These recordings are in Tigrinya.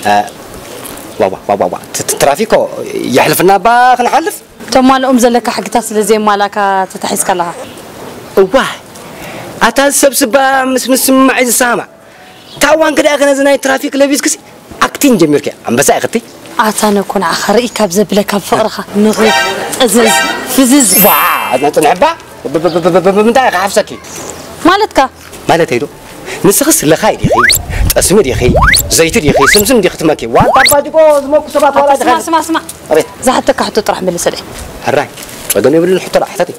እ፣ ዋ፣ ዋ፣ ዋ፣ ዋ፣ ዋ። ት-፣ ት-፣ ትራፊክ እኮ የሕልፍና እባ ክንሓልፍ። ተማልኦም ዘለካ ሕግታት ስለ ዘየማላካ ተታሒዝካ ኣለኻ። እዋ፣ ኣታ ሰብ ስባ ምስ ምስማዕ እዩ ዝሰማማዕ። ታዋን ክዳእከ ነዚ ናይ ትራፊክ ለቢስክሲ ኣክቲን ጀሚርኪ። ኣንበሳ ኢኽቲ። ኣታ ነኮ ንዓኻ ርእይ ካብ ዘብለካ ብፍቕርኻ ንቑ ጥዝዝ ፍዝዝ። ዋ፣ ነጽንሕባ። ብ-፣ ብ-፣ ብ-፣ ብ-፣ ብ-፣ ብምንታይ ኢኻ ሓፍሰኪ? ማለትካ? ማለተይ ዶ? ንስኽስ ለኻይ ዲኺ? ጠስሚ ዲኺ? ዘይቲ ዲኺ? ስምስም ዲኺ ትመኪ? ዋንታ ኣባጅጎ ዝመኩ ሰባት ዋላ ኣታ ስማ፣ ዲኻ? ስማ፣ ስማ። ኣቤት። ዝሓተካ ሕቶ ጥራሕ መልሰለይ። ሕራይ። ጸገም የብሉን ሕቶ ደኣ ሕተቲ።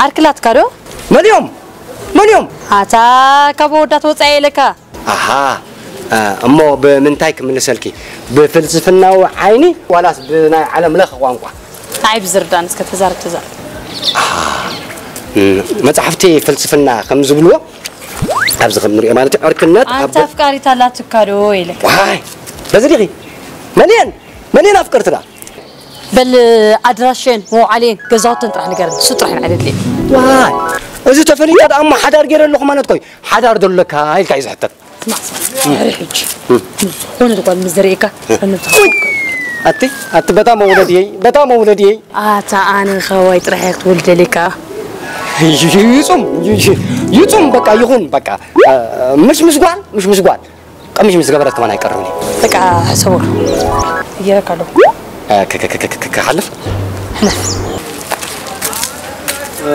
ዓርክላትካ ዶ? መን እዮም? መን እዮም? ኣታ ካብ ኣወዳት ወጻኢ ኢለካ። ኣሃ፣ እ፣ እሞ ብምንታይ ክምልሰልኪ? ብፍልስፍናዊ ዓይኒ ዋላስ ብናይ ዓለም ለኸ ቋንቋ? ንዓይ ብዝርዳእን እስከ ተዛረብ፣ ተዛረብ። ኣሃ፣ እ፣ መጻሕፍቲ ፍልስፍና ከም ዝብልዎ፣ ኣብዚ ከም ንሪኦ ማለት እዩ፣ ዕርክነት ኣብ ኣንታ ኣፍቃሪት ኣላትካ ዶ ኢለካ። ዋይ፣ በዚ ዲኺ? መን እየን? መን እየን ኣፍቀርትና? በል ኣድራሸን መውዓልየን ገዛውተን ጥራሕ ንገረኒ፣ እሱ ጥራሕ ንዓይ ደድልየ። ዋይ፣ እዚ ተፈሊጣ ደኣ እሞ ሓዳር ገይረ ኣለኹ ማለት ኮይ፣ ሓዳር ዶ ኣለካ ኢልካ እዩ ዝሕተት። ስማዕ፣ ስማዕ፣ ስማዕ፣ ሕጂ ዝኾነ ጓል ምስ ዘርእየካ፣ ውይ! ኣቲ፣ ኣቲ በታ መውለድየይ፣ በታ መውለድየይ። ኣታ ኣነ ኻዋይ ጥራሕ እየ ክትወልደለካ። ይጹም፣ ይጹም፣ በቃ ይኹን፣ በቃ፣ እ፣ ምሽ ምስ ጓል፣ ምሽ ምስ ጓል። ቀሚሽ ምስ ገበረት ከማን ኣይቀርብን እዩ። በቃ ሕሰቦ። ይረካ ኣለኹ። እ፣ ክ-፣ ክ-፣ ክ-፣ ክ-፣ ክሓልፍ? ሕለፍ። እ፣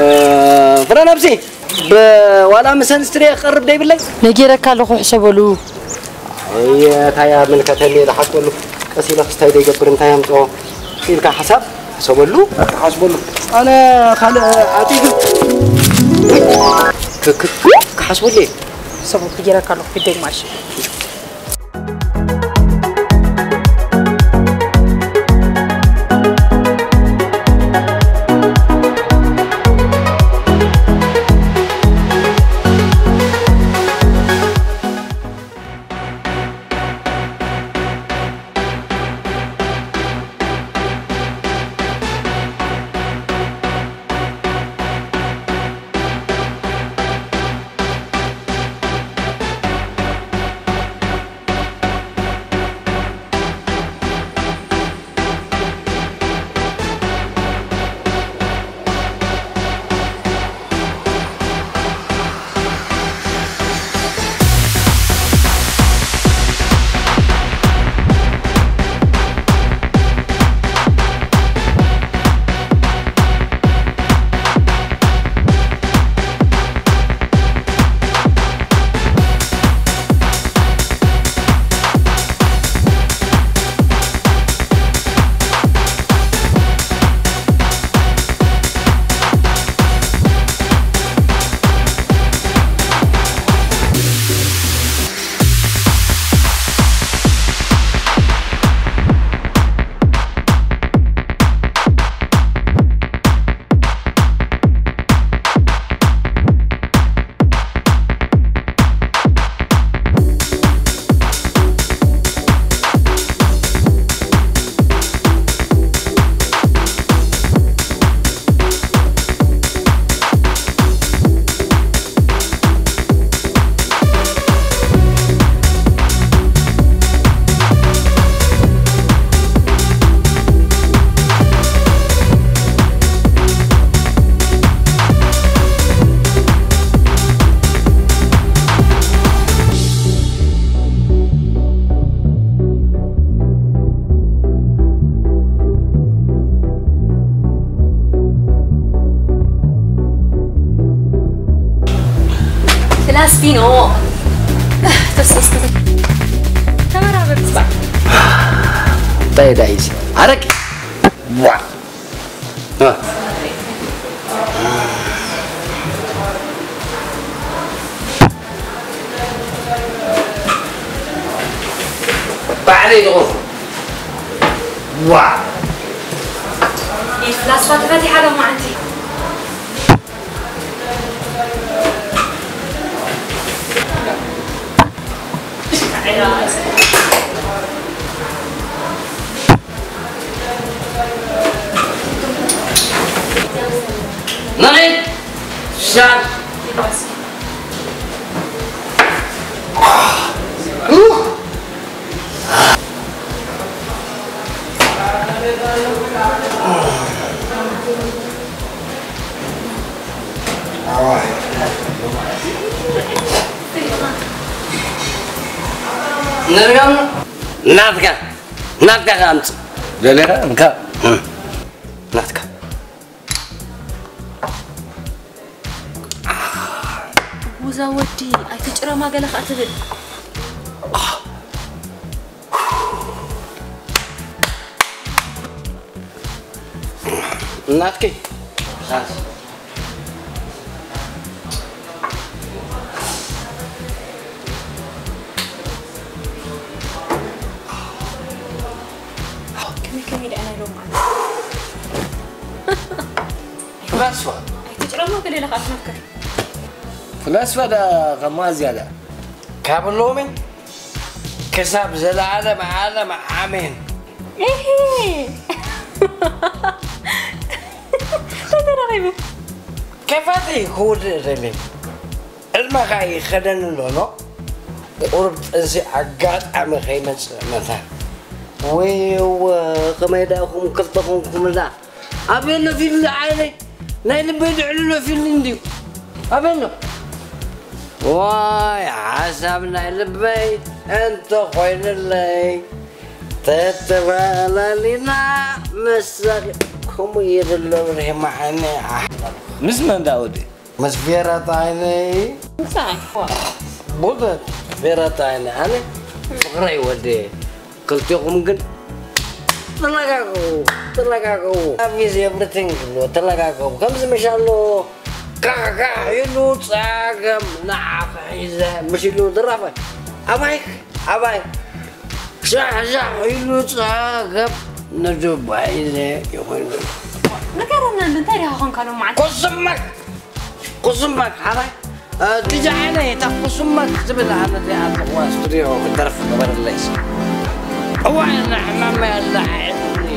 ፍረ ነብሲ፣ ብ-፣ ዋላ ምሰን ስትሪየ ክቐርብ ደይብለይ? ነጊረካ ኣለኹ፣ ሕሰበሉ። ኣየ፣ እንታይ ምልከተኒ ኢለ ሓስበሉ። ቀስ ኢለ ክስታይ ደይገብር እንታይ ኣምፅኦ ኢልካ ሓሳብ ሕሰበሉ። ሓስበሉ። ኣነ ካልእ ኣፅኢቱ ክ-፣ ክ-፣ ክሓስበሉ እየ። ሕሰበሉ፣ ነጊረካ ኣለኹ፣ ግደይ ማሽ። ፍላስቲኖ። ተሰስተተ። ተመራበብ ጽባሕ። እንታይ ዳይዚ? ኣረቂ። ዋ። እ። ባዕለይ ዝቖርፎ። ዋ። ኢድ ፍላስፋ ተፈቲሓ ሎማዓንቲ። ንርጋም ናትካ ናትካ ከኣምጽእ ደሊኻ እንካ ናትካ ቡዛ ወዲ ኣይትጭረማ ገለ ከዓ ትብል ናትኪ ከመይ ከመይ ደኣ ናይ ሎም ማለት ፍላስፋ ኣይትጭረማ ገለ ኢለ ከዓ ትመክር ፍላስፋ ደኣ ከማኣ ዝያዳ ካብ ሎሚ ክሳብ ዘለዓለም ዓለም ኣሜን እሂ ተተራኺቡ ከፋተይ ክውድእ ደሊ ዕድመኻ ይኸደኒ ኣሎ ቁሩብ ጥንሲ ኣጋጣሚ ከይመፅእ መታ ወይ እወ ከመይ ዳኹም ክልተ ኾንኩምላ ኣበይ ኣሎ ፊልሚ ዓይነይ ናይ ልበይ ድዕልሎ ፊልሚ እንድዩ ኣበይ ኣሎ ዋይ ሓሳብ ናይ ልበይ እንተኾይኑለይ ተተፈላለና መሳኺ ከምኡ እየ ዘሎ ብርሂማ ዓይነይ ኣሕ ምስ መን ዳ ወዲ ምስ ቬራት ዓይነይ ምሳይ ቡደት ቬራት ዓይነይ ኣነ ፍቕረይ ወዲ ክልቴኹም ግን ተለጋገቡ ተለጋገቡ ኣቪዝ ኤቭሪቲንግ ክብልዎ ተለጋገቡ ከምዚ ምሻሎ ካሕካሕ ኢሉ ጸገም ንዓኺ ሒዘ ምሽ ኢሉ ድራፋይ ኣባይ ኣባይ ሻሕሻሕ ኢሉ ጸገም ንዱባይ ሒዘ ይኾይኑ ንገረና እንዶ እንታይ ዲኻ ኾንካ ሎም መዓልቲ ኮስመክ ኩስመክ ሓባይ ትጃዓለ እታ ኩስመክ ትብል ኣነ እዚኣ ኣለዋ ስቱዲዮ ክደርፍ ግበረለይስ እዋ ንሕማመይ ኣላዓዒብኒ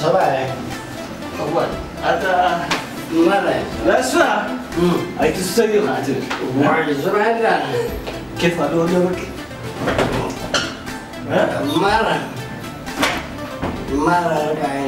ሰብኣይ እዋን ኣታ ማራይ ላስፋ ኣይትስተዩ ካትል ዋይ ዝራዳ ኬፍ ኣለዎ ነበርክ ማራ ማራ ርባይ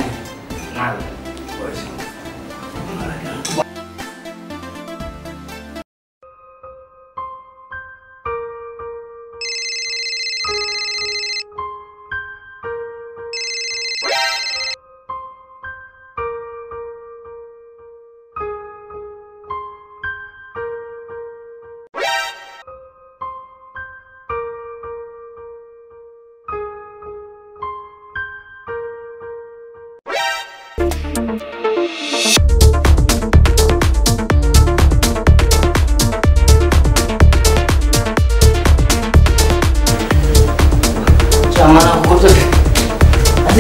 ጫማና ክቁርጥፍ ኣቲ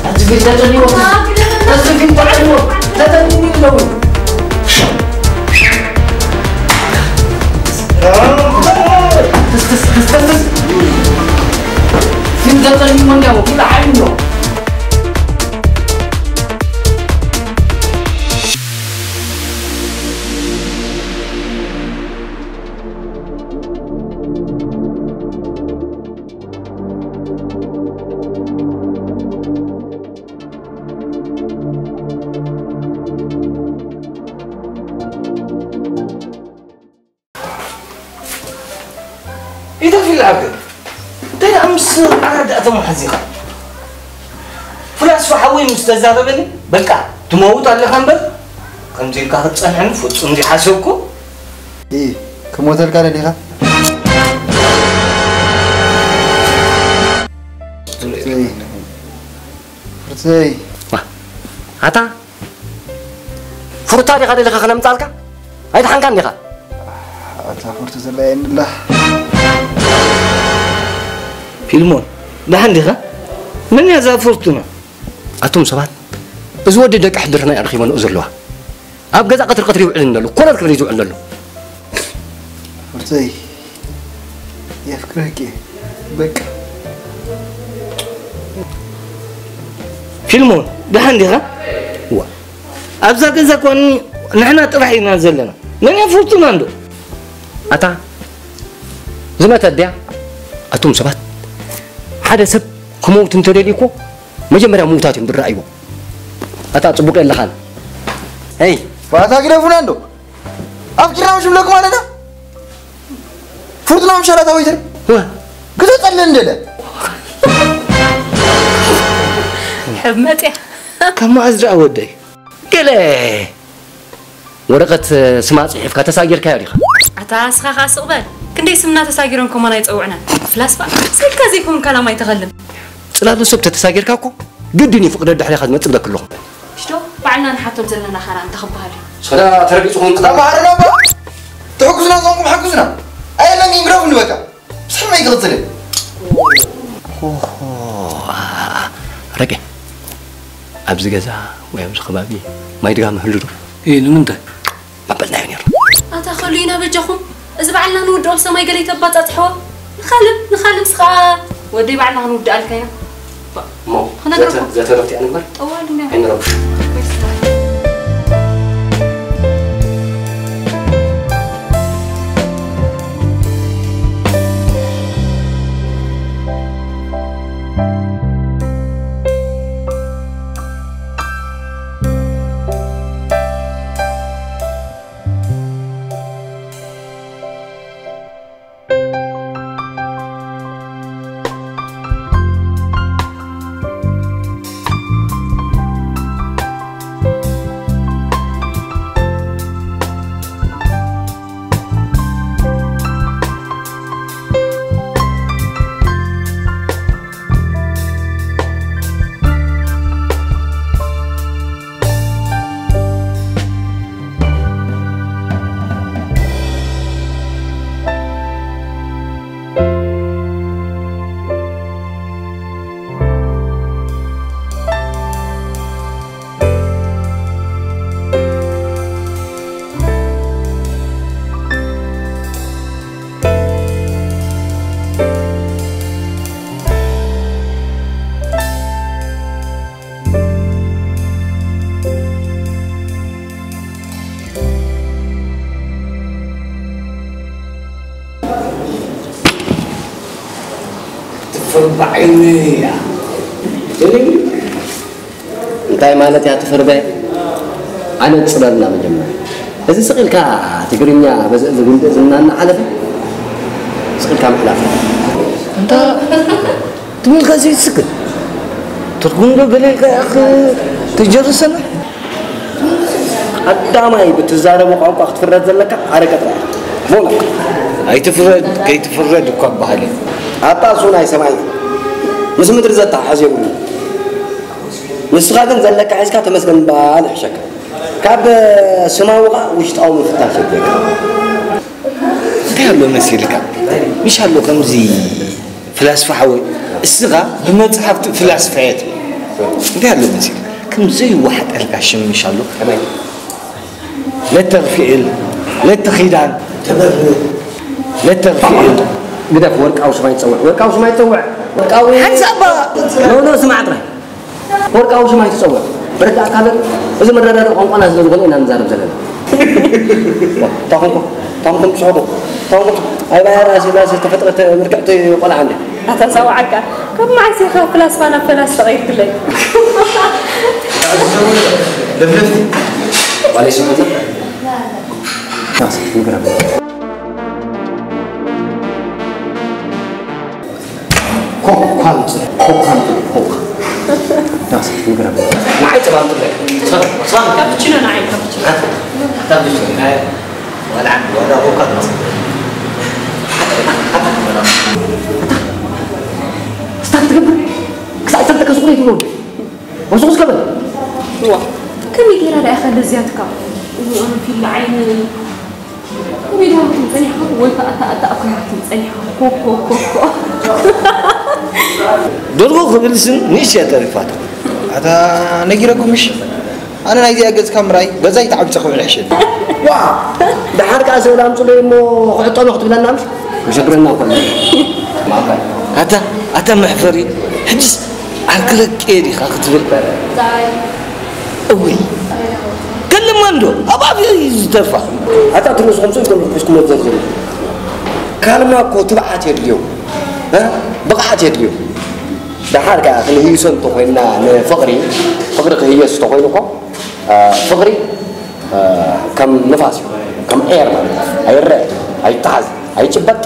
ኣቲ ፊልም ተጨኒዎ ኣቲ ፊልም ተጨኒዎ ተተኒኒ ኣለዉ ፊልም ተጨኒዎ እንዲያው ፊልም ሓይሉ ነው ኢተፊል ዓብዱ እንታይ ደኣ ምስ ኣረዳእቶም ሓዚኻ ፍላስፋ ሓወይ ምስ ተዛረበኒ በቃ ትመውት ኣለኻ እምበር ከምዚ ኢልካ ክትጸንሐኒ ፍጹም ዘይሓሰብኩ። ኢ ክሞተልካ ደሊኻ? ፍርተይ፣ ፍርተይ። ኣታ ፍሩታ ዲኻ ደሊኻ ከነምጻልካ? ኣይደሓንካን ዲኻ? ኣታ ፍርቱ ዘለየንላ። ፊልሞን፣ ደሓን ዲኻ? መን እያ እዛ ፍርቱና? ኣቱም ሰባት፣ እዚ ወዲ ደቂ ሕድርና እያ ረኺበንኡ ዘለዋ። ኣብ ገዛ ቀትሪ ቀትሪ ይውዕል እንደሉ፣ ኮለል ክብል እዩ ዝውዕል እንደሉ። ፍርተይ፣ የፍቅረኪ በቃ። ፊልሞን፣ ደሓን ዲኻ? ዋ፣ ኣብዛ ገዛ እኮ ኒ-፣ ንሕና ጥራሕ ኢና ዘለና። መን እያ ፍርቱና እንዶ? ኣታ ዝመተት ድያ? ኣቱም ሰባት፣ ሓደ ሰብ ክመውት እንተደልዩ እኮ መጀመርያ ምውታት እዮም ዝረኣይዎ። ኣታ ጽቡቕ የለኻን። ሄይ፣ ባታ ግደፉና እንዶ። ኣፍቂርና ምሽ ብለኩም ኣለና። ፍርቱና ምሽ ኣላታ ወይተር። ወ፣ ክተጸልእ እንደለ። ሕብ መጽያ። ካብ መዓዝ ደኣ ወደይ? ገለ ወረቐት ስማ ጽሒፍካ ተሳጊርካዮ ዲኻ? ኣታ እስኻ ኸኣ ስቕ በል። ክንደይ ስምና ተሳጊሮም ከማን ኣይጸውዕናን። ፍላስፋ፣ ስኢልካ ዘይከውን ካላም ኣይተኸልም። ጽላሎ ሰብ ተተሳጊርካ እኮ ግድን እዩ ፍቕደ ድሕሬኻ ዝመጽእ ብለክ ኣለኹ። ሽዶ ባዕልና ንሓቶም ዘለና ኻራ እንተ ኽበሃል እዩ። ስዳ ተረጊጹ ኾን ቅጣ ተማሃርና እባ ትሕግዙና ዝኾንኩም ሓግዙና። ኣየለን ይንግረፉ ንበቃ። ብስሕመይ ክቕጽል እየ። ሆሆ፣ ረገ፣ ኣብዚ ገዛ ወይ ኣብዚ ከባቢ ማይ ድጋም ህሉ ዶ? እ፣ ንምንታይ? መበልናዮ ነይሩ። ኣታ ኸሉይና በጃኹም፣ እዚ በዓልና ንውድኦ ብሰማይ ገለ ይተባጻጽሕዎ። ንኻልም፣ ንኻልም ስኻ ወደይ በዓልና ክንውድኣልካ ኢና። እሞ፣ ክነግረኩም። ዘተ-፣ ዘተ ረፍቲ ኣንግበር? ጠዋል እንዲያ። ኣይንረብሽ። ትፍርባዕኒ እያ። እንታይ ማለት እያ ትፍርበ? ኣነጽረልና መጀመርያ። እዚ ስቕ ኢልካ ትግርኛ በዚ እዚ ጉንዲ እዚ እናሓለፈ ስቕ ኢልካ ምሕላፍ። እንታ ትብልካ ዘይትስክት። ትርጉም ዶ ገለ ኢልካ ኢኻ ትጀርሰና? ቀዳማይ ብትዛረቦ ቋንቋ ክትፍረድ ዘለካ ኣረቀ ጥራሕ። ሞላ። ኣይትፍረድ ከይትፍረድ እኳ በሃል እዩ። ኣታ እሱ ናይ ሰማይ ምስ ምድሪ ዘተሓሕዝ የብሉን። ንስኻ ግን ዘለካ ሒዝካ ተመስገን ምባል ይሕሸካ። ካብ ስማዊ ኸኣ ውሽጣዊ ምፍታሽ የድልየካ። እንታይ ኣሎ መሲልካ? ምሽ ኣሎ ከምዚ ፍላስፋ ሓወይ፣ እስኻ ብመጽሓፍቲ ፍላስፋ እየ ትብል። እንታይ ኣሎ መሲልካ? ከም ዘይወሓጠልካ ሽም ምሽ ኣሎ። ከመይ? ለተርፍኤል፣ ለተኺዳን፣ ተበርህ፣ ለተርፍኤል። ግደፍ፣ ወርቃዊ ስም ኣይትጸውዕ፣ ወርቃዊ ስም ኣይትጸውዕ። ወርቃዊ ሓንሳብ ኖ፣ ኖ፣ ስማዕ ጥራይ። ወርቃዊ ስም ኣይትጸውዕ። ብረዳእካ በር፣ እዚ መረዳድኢ ቋንቋና ስለ ዝኾነ ኢና ንዛረብ ዘለና። ታኹምኩም፣ ታኹምኩም ትስሕቁ። ታኹምኩም፣ ኣይ ባያ ራሲ፣ ራሲ ዝተፈጥረት ምርክዕቲ ቆልዓ እንዴ። ኣታ ሰውዓካ፣ ካብ መዓስ ኢኻ ፍላስፋ ናብ ፈላስ ተቐይርክለይ? ለፍለፍቲ። ዋለይ ስምዕቲ። ናስ፣ ንግረም። ኮኳ፣ ኮኳ፣ ኮኳ። ንዓይ ጸባ ኣምጡለይ። ሶሪ፣ ሶሪ። ካፕቺኖ ንዓይ፣ ካፕቺኖ። ካፕቺኖ፣ ናይ ወላ፣ ወላ ኮካ። ስታክ ትገብር? ክሳዕ ዝፈልጠካ ሱቕ ዘይትብሎ እንዴ? ወስኹስ ከበል። ዋ፣ ከመይ ጌራ ደኣ ኢኻ ለዝያትካ? እሞ ኣነ ፊል ዓይኒ ከመይ ዳርኩም ጸኒሕካ ወይ ከኣ እታ፣ እታ እኮ ያርኩም ጸኒሕካ። ኮ፣ ኮ፣ ኮ፣ ኮ። ደርሆ ክብል ስም ንእሽቶ እያ ተሪፋታ። ኣታ ነጊረኩም ምሽ? ኣነ ናይዚኣ ገጽካ ምራይ፣ ገዛይ ተዓቢጸ ክውዕል ሕሸኒ። ዋ! ደሓር ከኣ ስእሊ ኣምጽኡለይ እሞ ክዕጠኑ ክትብለና ምሽ? ክሸግረና እኮ እዩ። ኣታ፣ ኣታ መሕፈሪ፣ ሕጅስ ዓርኪ ረቄ ዲኻ ክትብል? እውይ፣ ከልማ እንዶ፣ ኣብ ኣፍ እዩ ዝተርፋ። ኣታ ትንሱ ከምሱ ይኮኑ ሒዝኩሞ ዘርዝሩ። ካልማ እኮ ትብዓት የድልዮ። እ? ብቕዓት የድልዮ። ደሓር ከኣ ክንህይሶ እንተኾይንና ንፍቕሪ፣ ፍቕሪ ክህየስ እንተኾይኑ እኮ፣ እ፣ ፍቕሪ፣ እ፣ ከም ንፋስ እዩ። ከም ኤር ማለት እዩ። ኣይረአ፣ ኣይተሓዝ፣ ኣይጭበጥ።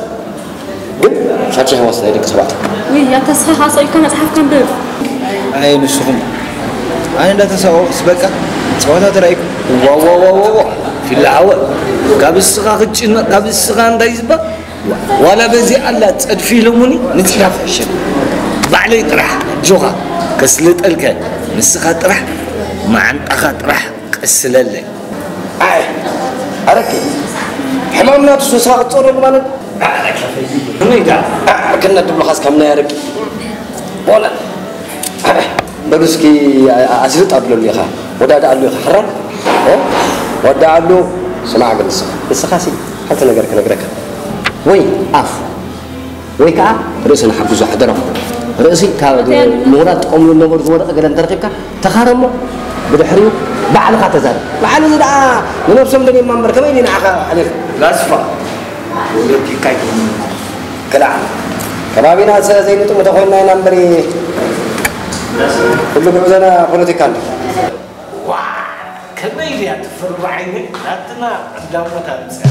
ግን ሻርሻ ይወስድ ናይ ደቂ ሰባት። ውይ፣ ኣታ ስኻ ስቕ ኢልካ መጽሓፍካ ኣንብብ። ኣይ፣ ንስኹም። ኣነ እንዳተሳቀቕኩስ በቃ ጸወታ ተራእይኩም። ዋ፣ ዋ፣ ዋ፣ ዋ፣ ዋ። ፊላ ዓወል። ካብ እስኻ ክትጭነቕ፣ ካብ እስኻ እንታይ ዝበሃል? ዋላ በዚ ኣላ ጸድፊ ኢሎሙኒ ንጽዳፍ ሕሸኒ። ባዕለይ ጥራሕ፣ ጆኻ፣ ከስልጠልከ። ንስኻ ጥራሕ፣ መዓንጣኻ ጥራሕ ቀስለለይ። ኣይ፣ ኣረኪ፣ ሕማም ናቱ ሶስኻ ክትጸረሉ ማለት? ከመይ ዳ? ኣርክነት ትብሉኻስ ከም ናይ ኣረቂ። ቦላ። በሉ እስኪ፣ ኣ-፣ ኣስልጥ ኣብለሉ ኢኻ። ወዳድኣሉ ኢኻ። ሕራይ? እ? ወዳኣሉ። ስማዕ ግን ንስኻ። ንስኻሲ፣ ሓንቲ ነገር ክነግረካ። ወይ ኣፍ፣ ወይ ከኣ ርእሲ ንሓግዞ ሓደራኹም። ርእሲ ካብ ምሁራት ጥቀምሉ ነበሩ ዝወደቐ ገለ እንተረኺብካ፣ ተኻረሞ፣ ብድሕሪኡ ባዕልኻ ተዛረብ። ባዕሉ እዚ ደኣ ንነብሶም ደልየማ እምበር ከመይ ኢሉ ንዓኻ ኣልየልካ? ላስፋ፣ ወለዲካ ኣይኮኑን። ክላዕ፣ ከባቢና ሰ ዘይንጥሙ ተኾይንና ኢና እምበሪ፣ ኩሉ ጉዕዞና ፖለቲካ እንዲ። ዋ፣ ከመይ ኢልያ ትፍርባዓይኒ ናትና ቀዳሞት ኣምፅያ።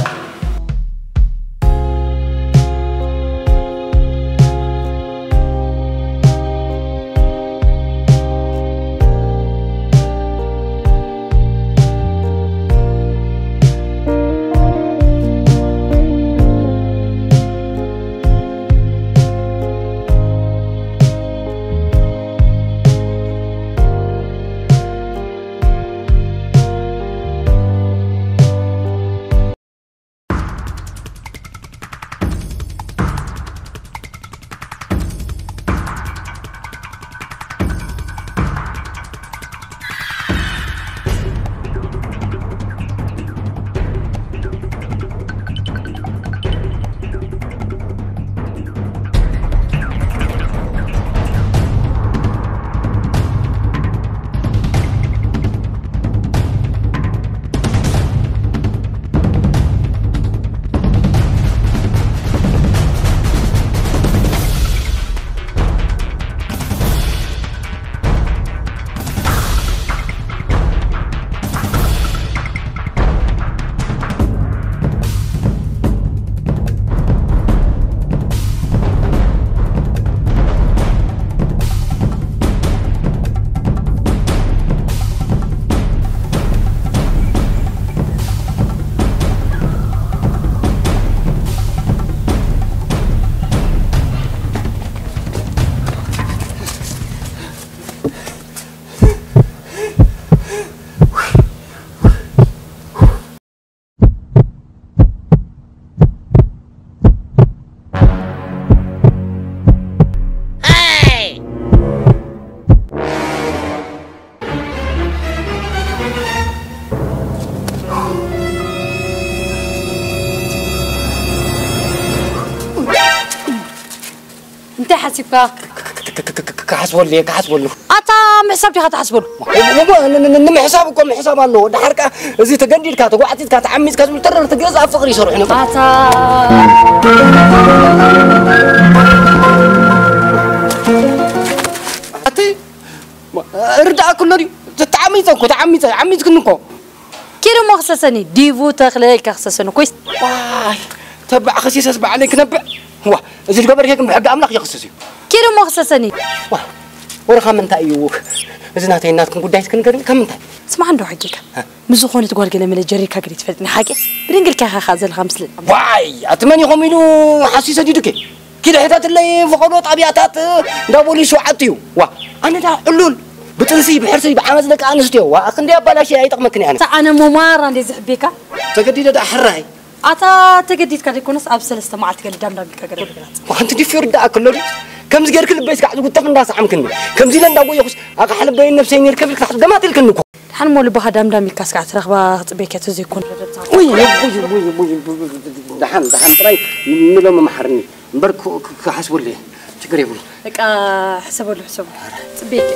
እንታይ ሓሲብካ? ክሓስበሉ እየ፣ ክሓስበሉ። ኣታ ምሕሳብ ዲኻ ትሓስበሉ? እሞ ን-፣ ን-፣ ን-፣ ንምሕሳብ እኮ ምሕሳብ ኣለዎ። ደሓር ከኣ እዚ ተገዲድካ፣ ተጓዕቲትካ፣ ተዓሚጽካ ዝብሉ ተረርቲ ገዛ ኣብ ፍቕሪ ይሰርሑ ነበር። ኣታ ኣቲ ርዳእ ክሎ ድዩ? ተዓሚጸ እኮ፣ ተዓሚጸ፣ ዓሚጽክኒ እኮ። ኪድ እሞ ክሰሰኒ፣ ዲቡ ተኽለ ኢልካ ክሰሰኒ እኮ ይስ-፣ ዋይ፣ ተባዕ ከሲሰስ ባዕለይ ክነብዕ? ዋ፣ እዚ ዝገበርከ ግን ብሕጊ ኣምላኽ ይኽስስ እዩ። ኪድ እሞ ክሰሰኒ። ዋ፣ ወረኻ ምንታይ እዩ? እዚ ናተይ ናትኩም ጉዳይ እስኪ ንገርኒ፣ ካብ ምንታይ? ስማዕ እንዶ ሓቂካ። እ። ምስ ዝኾነት ጓል ገለ መለ ጀሪርካ ገለ ትፈልጥኒ ሓቂ? ብድንግልካ ኢኻ ዘለኻ ምስለኒ። ዋይ! ኣቲ መን ኢኹም ኢሉ ሓሱ ይሰዲዱኪ? ኪዲ ሕተትለይ ፈቐዶ ጣብያታት እንዳቦሊስ ሸውዓተ እዩ። ዋ፣ ኣነ ዳ ዕሉል ብጥንሲ ብሕርሲ ብዓመፅ ደቂ ኣንስትዮ። ዋ፣ ክንደይ ኣባላሽ ኣይጠቕመክን እየ ኣነ። ኣነ ሞማራ እንደ ዝሕቤካ። ተገዲደ ዳ ሕራይ። ኣታ ተገዲድካ ደይኮነስ ኣብ ሰለስተ መዓልቲ ገለ ዳምዳም ኢልካ ገለ ነገራት። ዋንቲ ዲፊር ዳ ከሎ ድዩ? ከምዚ ጌርክ ልበይ ስጋዕ ዝጉተፍ እንዳሰዓምክኒ። ከምዚ ኢለ እንዳጎየኹስ ኣቕሓ ልበይን ነብሰይን ይርከብ ኢልካ ገማት ኢልክኒ እኮ። ደሓን እሞ ልብኻ ዳምዳም ኢልካ ስጋዕ ትረኽባ ክጽበየካ ተዘይኮነ። ውይ፣ ውይ፣ ውይ፣ ውይ፣ ውይ፣ ደሓን፣ ደሓን ጥራይ ንሎሚ መሓርኒ። እምበር ክሓስበሉ እየ። ችግር የብሉ። በቃ ሕሰበሉ፣ ሕሰበሉ። ጽበየካ።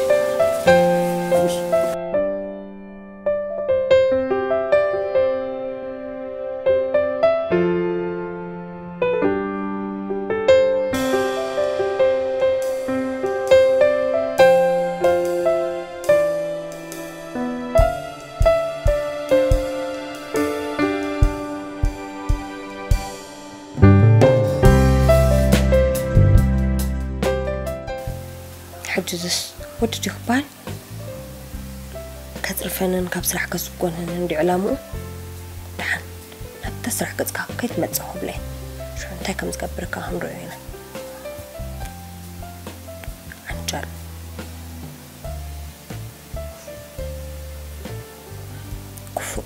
ሕጂ ዝስ ወዲ ድዩ ክበሃል? ከጽርፈንን ካብ ስራሕ ከስጎንን እንዲ ዕላምኡ፣ ደሓን ናብታ ስራሕ ገጽካ ከይትመጽእ ክብሎ እየ። ሽዑ እንታይ ከም ዝገብረካ ክንሪኦ ኢና። ዓንጃል። ክፉእ።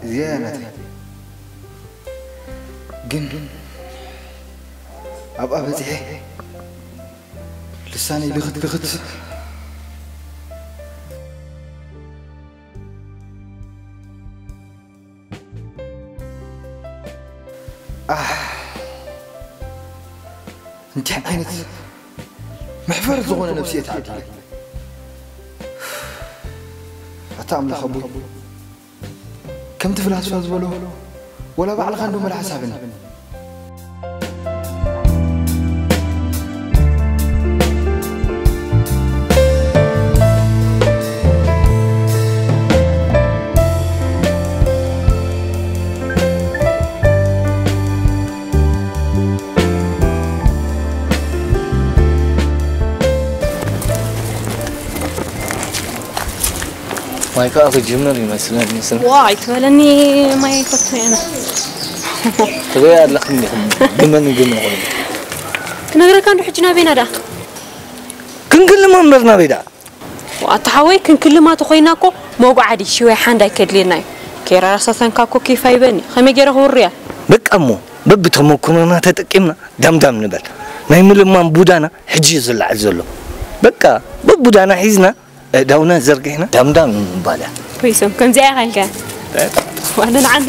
እዚኣ እያ ናተይ። ግን ኣብኣ በጺሐ ልሳነይ ልኽት ልኽት። ኣሕ፣ እንታይ ዓይነት መሕፈሪ ዝኾነ ነብሲ እየ ተዓዲለ። ኣታ ኣምላኽ ኣቦይ፣ ከምቲ ፍላስፋ ዝበሎ፣ ወላ ባዕልኻ እንዶ መላ ሓሳብኒ። ማይ ከዓ ክጅምር ይመስለኒ። ስም ዋ ኣይትበለኒ፣ ማይ ይፈቱ እየ ኣነ። ትበይ ኣለኽን ዲኹም? ግመን ግመ ኮይኑ። ክነግረካ እንዶ ሕጂ ናበይና ደኣ? ክንክልማ እምበር ናበይ ደኣ? ኣታ ሓወይ ክንክልማ ተኾይና እኮ መጉዓዲ ሽወይ ሓንዳ ኣይከድልየና እዩ። ከይራራሳሰንካ እኮ ኬፍ ኣይበኒ። ከመይ ገይረ ክውርያ? በቃ እሞ በብተመኩሮና ተጠቂምና ዳምዳም ንበል። ናይ ምልማን ቡዳና ሕጂ እዩ ዝለዓል ዘሎ። በቃ በቡዳና ሒዝና ኣእዳውና ዘርጊሕና ዳምዳም ንምባል እያ። ሪሶም ከምዚኣ ኢኻ ኢልካ። ዋለ ንዓና።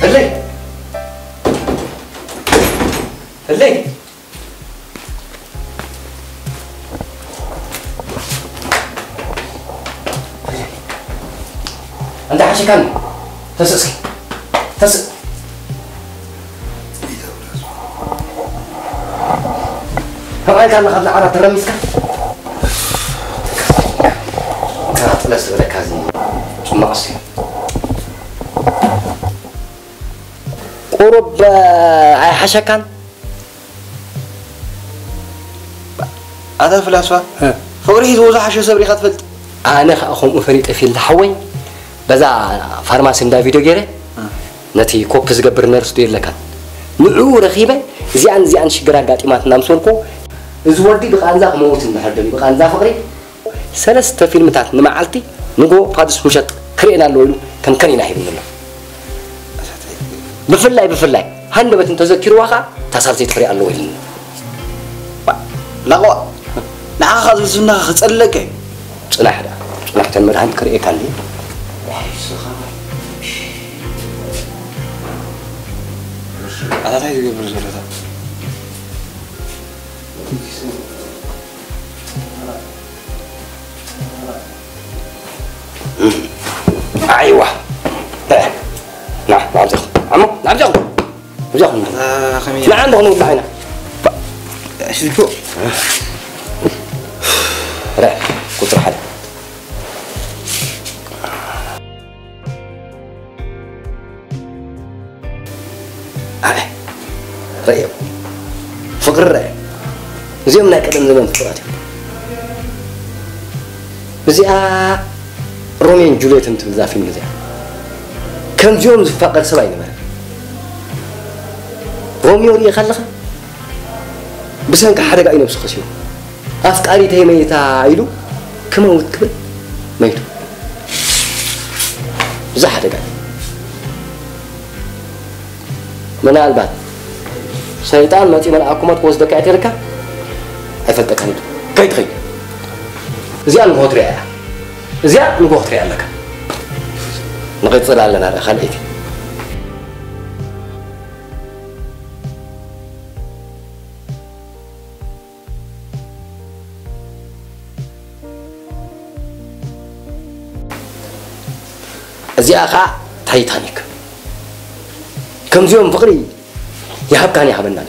ህለይ! ህለይ! እንዳ ሓሸካኒ ተስእ እስኪ ተስእ። ከማይ ካን ካብ ዓራት ተረሚስካ ጥለስ ዝበለካ እዚ ጽማቕ እስኪ። ቁሩብ ኣይሓሸካን? ኣታ ፍላስፋ፣ እ። ፍቕሪ ሒዝዎ ዝሓሸ ሰብ ሪኻ ትፈልጥ? ኣነ ኸኣ ከምኡ ፈሊጠ ፊል ሓወይ፣ በዛ ፋርማሲ እንዳ ቪድዮ ገይረ፣ ነቲ ኮፕ ዝገብር ነርስ ዶ የለካን? ንዕኡ ረኺበ፣ እዚኣን እዚኣን ሽግር ኣጋጢማትና ምስ በልኩ፣ እዚ ወዲ ብቓንዛ ክመውት እንድሕር ደልዩ፣ ብቓንዛ ፍቕሪ፣ ሰለስተ ፊልምታት ንመዓልቲ፣ ንጎ ፓዱስ ምሸት ክርእየና ኣለዎ ኢሉ ከም ከኒና ሂብኒ ኣሎ። ብፍላይ፣ ብፍላይ፣ ሃንደበት እንተዘኪርዋ ኸኣ፣ እታ ሳልሰይቲ ክሪኣ ኣለዎ ኢሉኒ። ዋ፣ ናቆ፣ ንዓኻ ዝብዝብና ክጸልለካ እዩ። ጽናሕ ደኣ፣ ጽናሕ፣ ተን መድሃኒት ክርእየካ እንድየ። ኣታ እንታይ ትገብር ዘለኻ? ኣይዋ። ና፣ ናብዚኹም። ዓሞ፣ ናብዚኹም። ናብዚኹም። ኣታ ከመይ ንዓ እንዶ ክንውላዕ ኢና። ሽልኮ። ረ፣ ቁጽሪ ሓደ። ኣነ፣ ረእዮ። ፍቕሪ ረእዮ። እዚኦም ናይ ቀደም ዘመን ፍጡራት እዮም። እዚኣ ሮሜን ጁልየትን ትብል እዛ ፊልም እዚኣ። ከምዚኦም ዝፋቐር ሰብ ኣይነበረን። ሮሚዮ ርኢኻ ኣለኻ? ብሰንኪ ሓደጋ እዩ ነብሱ ከሲሩ። ኣፍቃሪተይ መይታ ኢሉ ክመውት ክብል መይቱ። እዚ ሓደጋ እዩ። ምናልባት ሰይጣን መጺኡ መልኣኩ ሞት ክወስደካ እየ ተልካ ኣይፈልጠካን እዩ። ከይትኸይድ። እዚኣ ንግሆ ትሪኣ እያ። እዚኣ ንግሆ ክትሪኣ ኣለካ። ንቐጽል ኣለና ርኣ ካልኣይቲ። እዚኣ ኸኣ ታይታኒክ። ከምዚኦም ፍቕሪ ይሃብካን ይሃበናን።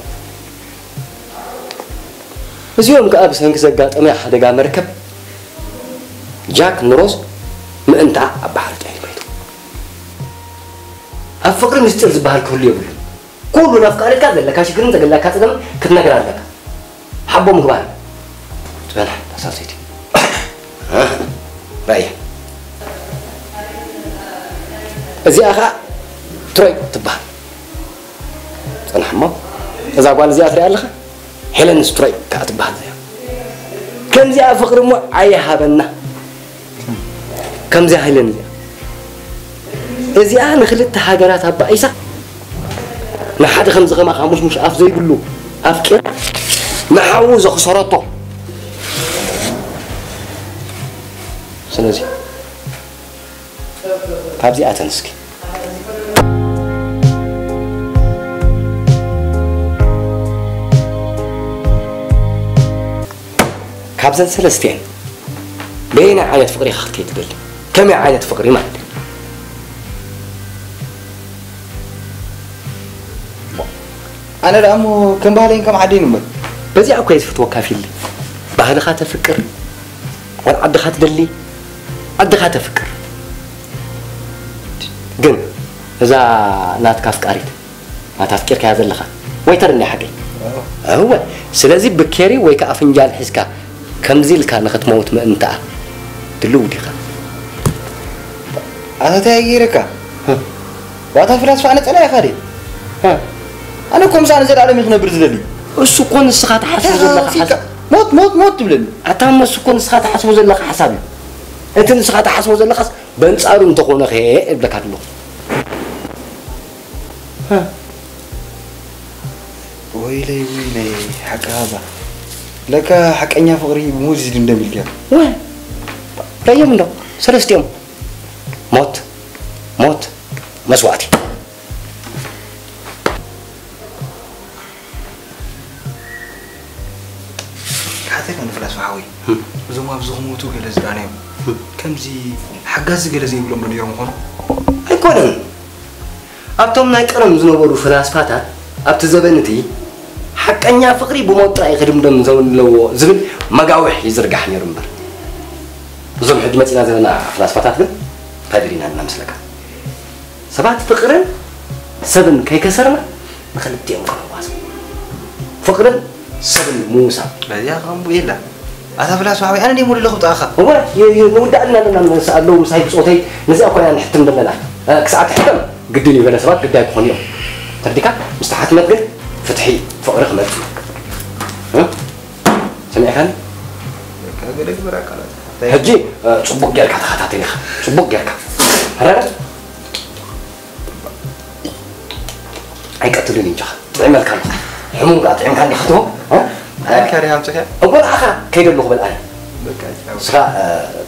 እዚኦም ከኣ ብሰንኪ ዘጋጠመ ሓደጋ መርከብ ጃክ ንሮዝ ምእንታ ኣብ ባሕሪ ጥሒሉ መይቱ። ኣብ ፍቕሪ ምስጢር ዝበሃል ክህሉ የብሉን። ኩሉ ነፍቃሪትካ ዘለካ ሽግርን ዘገላካ ጸገምን ክትነግራ ኣለካ። ሓቦ ምግባር እዩ። ጽናሕ፣ እታ ሳልሰይቲ። ራእያ። እዚኣ ኸኣ ትሮይ ትበሃል። ጽናሕ እሞ፣ እዛ ጓል እዚኣ ትሪኣ ኣለኻ? ሄለንስ ትሮይ ከኣ ትበሃል እዚኣ። ከምዚኣ ፍቕሪ እሞ ኣይሃበና። ከምዚኣ ሄለን እዚኣ። እዚኣ ንኽልተ ሃገራት ኣባኢሳ፣ ንሓደ ከምዚ ከማኻ ሙሽሙሽ ኣፍ ዘይብሉ ኣፍቂራ፣ ንሓዉ ዘኽሰረቶ። ስለዚ፣ ካብዚኣተን እስኪ። ካብዘን ሰለስቲአን በየናይ ዓይነት ፍቕሪ ኢኻ ክትከይድ ትደሊ? ከመይ ዓይነት ፍቕሪ ማለት እዩ? ኣነ ደኣ እሞ ከም ባህለይን ከም ዓደይን እምበር። በዚኣ እኮ እየ ዝፈትወካ ፊሊ። ባህልኻ ተፍቅር፣ ጓል ዓድኻ ትደሊ፣ ዓድኻ ተፍቅር። ግን እዛ ናትካ ኣፍቃሪት፣ ናታ ኣፍቂርካያ ዘለኻ ወይተር እንድያ ሓቀይ? እወ። ስለዚ ብኬሪ ወይ ከኣ ፍንጃል ሒዝካ ከምዚ ኢልካ ንኽትመውት ምእንታኣ ድልው ዲኻ? ኣታ እንታይ ገይረካ? ዋታ ፍላስፋ ኣነ ጸላኢኻ ድየ? ኣነ እኮ ምሳኣ ንዘለኣለም እዩ ክነብር ዝደሊ። እሱ እኮ ንስኻ ትሓስቦ ዘለኻ ሓሳብ። ሞት፣ ሞት፣ ሞት ትብለኒ። ኣታ እሞ እሱ እኮ ንስኻ ትሓስቦ ዘለኻ ሓሳብ እዩ። እቲ ንስኻ ትሓስቦ ዘለኻስ በንጻሩ እንተኾነ ኸ እብለካ ኣለኹ። ወይለይ፣ ወይለይ፣ ሓቂ ሃባ። ለካ ሓቀኛ ፍቕሪ ብሞት እዩ ዝድምደም ኢልካ። ወ-፣ ረዮም እንዶ፣ ሰለስቲኦም። ሞት፣ ሞት፣ መስዋእቲ። ሓተካ ንፍላስ ሓወይ። እም። እዞም ኣብዚ ክሞቱ ገለ ዝረኣናዮም። እም። ከምዚ ሓጋዚ ገለ ዘይብሎም ዶ ነይሮም ይኾኑ? ኣይኮነን። ኣብቶም ናይ ቀደም ዝነበሩ ፍላስፋታት ኣብቲ ዘበን እቲ ሓቀኛ ፍቕሪ ብሞት ጥራይ ክድምደም ዘለዎ ዝብል መጋውሕ ይዝርጋሕ ነይሩ እምበር። እዞም ሕጂ መጺና ዘለና ፍላስፋታት ግን እንታይ ደሊና ኢና መስለካ? ሰባት ፍቕርን ሰብን ከይከሰርና ንኽልቲኦም ክንዋስ። ፍቕርን ሰብን ምውሳብ። በዚኣ ከምኡ የላ። ኣታ ብላስ ሓወይ ኣነ ድየ ሙሉ ለኹ ብጣኻ። እወ ንውዳእ ኣለና ኣለና ምስ ኣለዉ ምሳይ ብፆተይ ነዚኣ ኮይና ንሕትም ዘለና ክሳዕ ትሕተም ግድን እዩ። ገለ ሰባት ግዳይ ክኾኑ እዮም። ተርዲካ ምስ ተሓትመት ግን ፍትሒ ፍቕሪ ክመፅእ እዩ። ሰሚዕካኒ? ሕጂ ፅቡቅ ጌርካ ተኸታተል ኢኻ። ፅቡቅ ጌርካ ረረ ኣይቀትልን እንጂ ጥዕመልካ ኣሎ። ሕሙም ከዓ ጥዕምካ እንዲኻ ትቦ ኣልካ ሪሃም ጽሕያ እኮ ንዓኻ ከይደለኹ በል ኣነ። እስኻ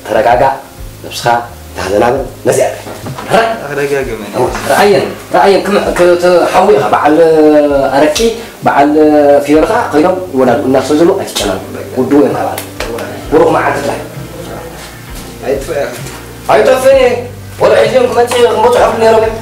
ተረጋጋ፣ ነብስኻ ተዘናብል። ነዚኣ ኣረጋግመን ረኣየን ረኣየን ክም- ክት- ሓዊ ኢኻ በዓል ኣረቂ በዓል ፍዮሪ ከዓ ኮይኖም ይወላዱ እናሰዘኑ ኣይትጨናኑ። ውድኡ እዮም ናባል ብሩኽ መዓልቲ ጥራይ ኣይጥፍያ ኣይጠፍእን እየ ወደ ሕዚኦም ክመፅእ ክመፅሖም ነይሮም እዮም